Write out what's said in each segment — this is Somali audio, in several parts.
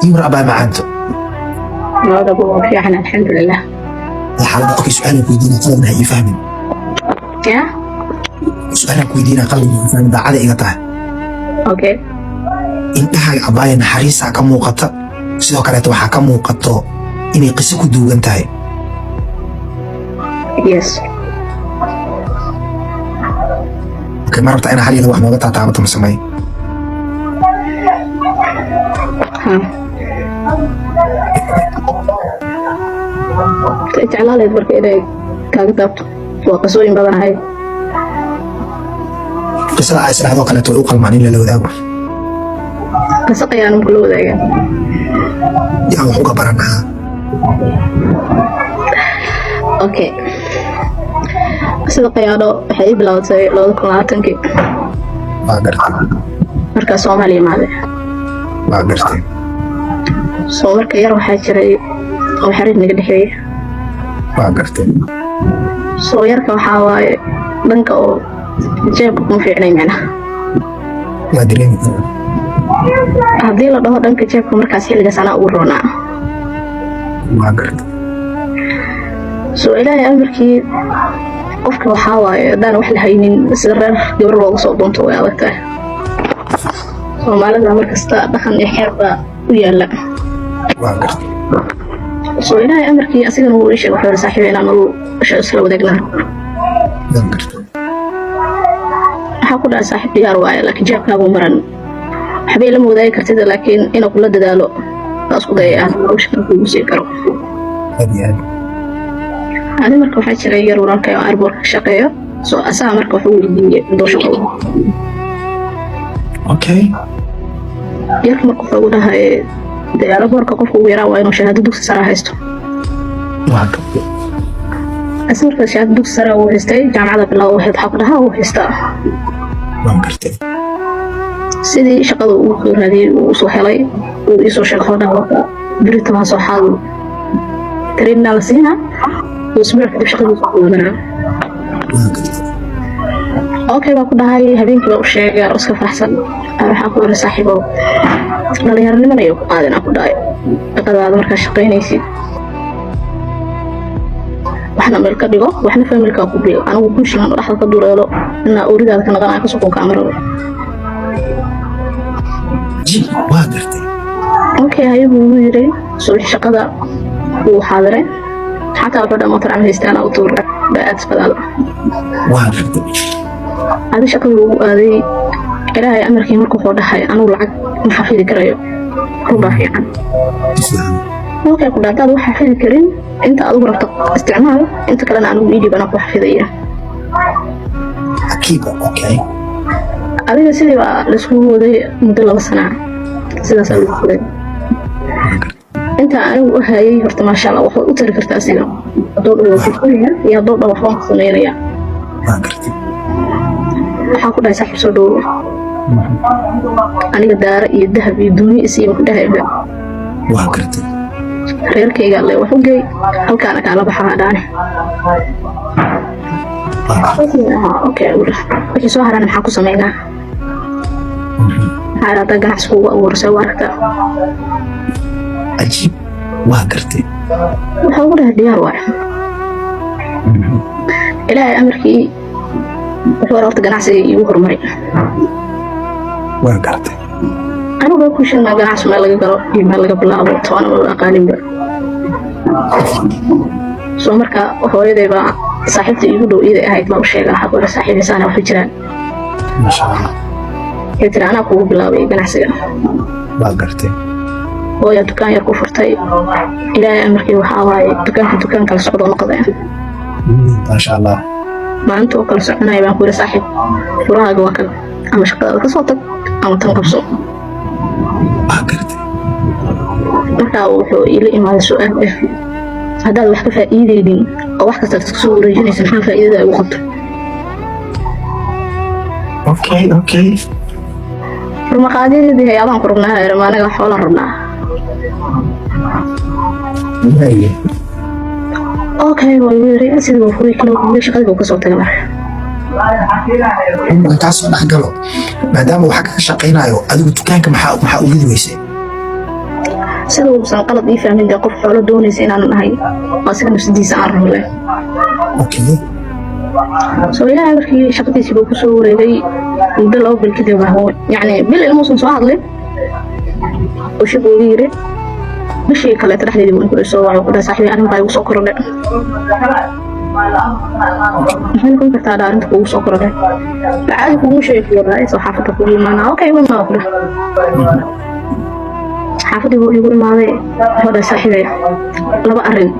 Ii war, abaa macaanto. Labadaba waa fiican, alxamdulilah. Xaaladda okay. Su-aalan ku weydiina, qaladna ha ii fahmin. Ya. Su-aalan ku weydiina, qaladna ha ii fahmin, daacada iga tahay. Okay. Indhahaaga, abbaaya, naxariisaa ka muuqata, sidoo kaleeto waxaa ka muuqato inay qiso ku duugan tahay. Yes. Okay, ma rabtaa inaa hal iyo laba wax nooga taataabato ma samey? Ha, jeclaaleed marka inay kaaga taabto waa qisooyin badan ahayd. Qisada aa isdhahdoo kaleeto way u qalmaan in lala wadaago. Qiso qayaano kula wadaagaan. Yaa wax uga baranahaa. Okay, sida qayaano waxay ii bilaabatay 2020-kii. Waa gartay. Markaa Soomaaliya imaaday. Waa gartay. Soo marka yar waxaa jiray oo xiriir naga dhexeeyay. Waa gartay. Soo yarka waxaa waaye dhanka oo jeebka kuma fiicnay macnaha. Waa dareemi karaa. Haddii la dhaho dhanka jeebka, markaas xilligaas anaa ugu roonaa. Waa gartay. Soo Ilaahay amarkii, qofka waxaa waaye haddaan wax la haynin, sida reer gabar looga soo doonto way adag tahay. Soomaalida markasta dhaqan iyo xeer baa u yaala. Waa gartay. Soo Ilaahay amarkii, asigana wuu ii sheegay, wuxuu yidhi: "Saaxiib, inaan nolosha isla wadaagnaa." Waa gartay. Waxaa ku dhahay: "Saaxiib, diyaar waaye, laakiin jeebkaagu maran, waxba ilama wadaagi kartid, laakiin inuu kula dadaalo taas ku dayay aan nolosha kan kugu sii karo." Aad iyo aad. Ani marka waxaa jiray yar walaalkay oo airportka ka shaqeeyo, soo asaga marka wuxuu weydiiyey indoo shaqo. Okay. Yarka marka wuxuu ugu dhahay: "Dee airportka qofka ugu yaraa waa inuu shahaado dugsi sare haysto." Waa gartay. Ase marka shahaado dugsi sare uu haystay, jaamacada bilow ahayd, waxaa ku dhahaa uu haystaa. Waa gartay. Sidii shaqada uu soo raadiyey uu usoo helay, uu iisoo sheegay, wuxuu dhahay: "Warka berito baan soo xaadno, training la siinaa, uu isbuuc kadib shaqadiisa ku wadanaa." Waa gartay. Okay baa ku dhahay. Habeenkii baa u sheegay anoo iska faraxsan. Aan waxaa ku yiri: "Saaxiibow, dhalinyaronimana ayay ku qaadin," aan ku dhahay, "shaqadaada markaa shaqaynaysid waxna meel ka dhigo, waxna familkaa ku biil. Anigu kunshilan oo dhexda ka duleelo inaa ooridaada ka naqanaya ka sokonka ama rabo." Ji, waa gartay. Okay, ayagu ugu yiri. Subax shaqada wuu xaadiray, xataa wuxuu dhahay: "Motor ama haystaan u tuura aad shaqadaada." Waa gartay. Adi shaqadii ugu aaday. Ilaahay amarkii, marka wuxuu dhahay: "Anigu lacag ma xafidi karayo, runbaa fiican." Islaan. Okay, ku dhahay: "Hadaad wax xafidi karin, inta adigu rabto isticmaal, inta kalena anigu ii dhiib, anaa ku xafidaya." Akiiba, okay. Adiga sidii baa laiskugu waday muddo 2 sana, sidaasaa lagu furay. Waa gartay. Inta anigu u hayay horta, maasha Allah, waxay u tari kartaa asiga hadduu dhan waa ku iyo hadduu dhan waxbaan ku samaynaya. Waa gartay. Waxaa ku dhahay: "Saaxiib, soo dhowo. Aniga daara iyo dahab iyo duunyo isiiba ku dhahayba." Waa gartay. "Reerkayga alle wax u geey, halkaana kaala baxaa dhaane." Waa gartay. Okay, ugu dhah, wixii soo harana maxaa ku samaynaa? Maxaa idhahdaa ganacsi kuugu abuursay u aragtaa? Cajiib, waa gartay. Wuxuu ugu dhahay: "Diyaar waay." Ilaahay amarkii, wuxuu horta ganacsiga iigu horumari. Waa gartay. Anigu ku shilnaa ganacsi meel laga galo iyo meel laga bilaabo toona ma aqaaninba. Soo marka hooyaday baa saaxiibta iigu dhow iiday ahayd baa u sheega, waxaa ku saaxiibaysaana waxu jiraan. Maasha Allah. Waxay tiri: "Anaa kugu bilaabay ganacsiga." Waa gartay. Hooyaa dukaan yar ku furtay. Ilaahay amarkii, waxaa waaye dukaanka dukaan kala socdo noqdeen. Maasha Allah. Maalinta oo kala soconaya baan ku yiri: "Saaxiib, furahaaga waa kan, ama shaqadaada kasoo tag ama tan qabso." Waa gartay. Markaa wuxuu iila imaaday su-aal ah: "Haddaad wax ka faa'iideynin oo wax kastaad iska soo wareejinaysa, maxaa faa'iidada ay ugu qabto?" Okay. Farmaqaadyadii hay-adaan ku rabnaa herma, anaga xoolaan rabnaa. Waaye. Okay, waa igu yiri. Sidii buu furay kala guuray, shaqadii buu kasoo tagay marka. Markaan kaa soo dhex galo, maadaama uu xagga ka shaqaynayo, adigu dukaanka maxaa u gidi weysay? Sida uusan qalad ii fahmin, dee qof xoolo doonaysa inaanan ahay, asiga nafsadiisa aan rabo leh. So Ilaahay markii shaqadiisii buu kusoo wareegay muddo 2 bil kadib ah, yacni bil ilmuusan soo hadlin uu shib ugu yiri. Bishii kaleeto dhexdeedii buu igu soo wacay, ku dhahay: "Saaxiibay, arrin baa igu soo korodhay." "Maxay noqon kartaa?" Dhaa, "Arrinta kugu soo korodhay caadi kugu sheegi waraa, soo xaafadda kugu imaanaa." "Okay, igu imaada," ku dhah. Xaafadii buu igu imaaday. Wuxuu dhahay: "Saaxiibay, laba arrin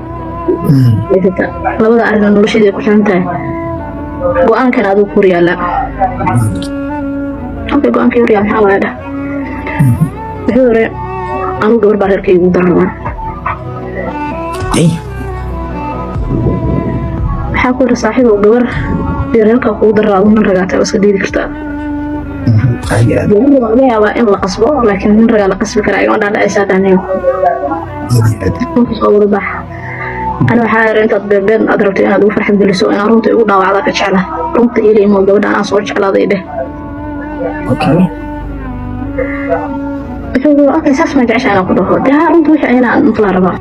haysata, labada arrin oo nolosheeda ku xiran tahay, go-aankan adigu ku horyaallaa." "Okay, go-aankii horyaal maxaa waaya?" dhah. Wuxuu yiri: "Anigu gabar baa reerkayga ugu dararabaa." Hey. Waxaa ku yiri: "Saaxiibow, gabar iyo reerkaa kugu daraa, nin ragaatay waa iska diidi kartaa." Aad iyo aad. Gabadha waa laga yaabaa in la qasbo, laakiin nin ragaa la qasbi karaa igama dhaadhacaysaa dhaniyo. Aad iyo aad. Runta soo wada bax. Ani waxaa yiri: "Intaad beebeen aad rabto inaad ugu farxad geliso, inaan runta igu dhaawacda ka jecla. Runta ila imo, gabadha anaa soo jeclaaday dheh." Wuxuu yiri: "Okay, saas ma jecesha inaan ku dhaho?" "Dee haa, runta wixii inaan maqlaa rabaa."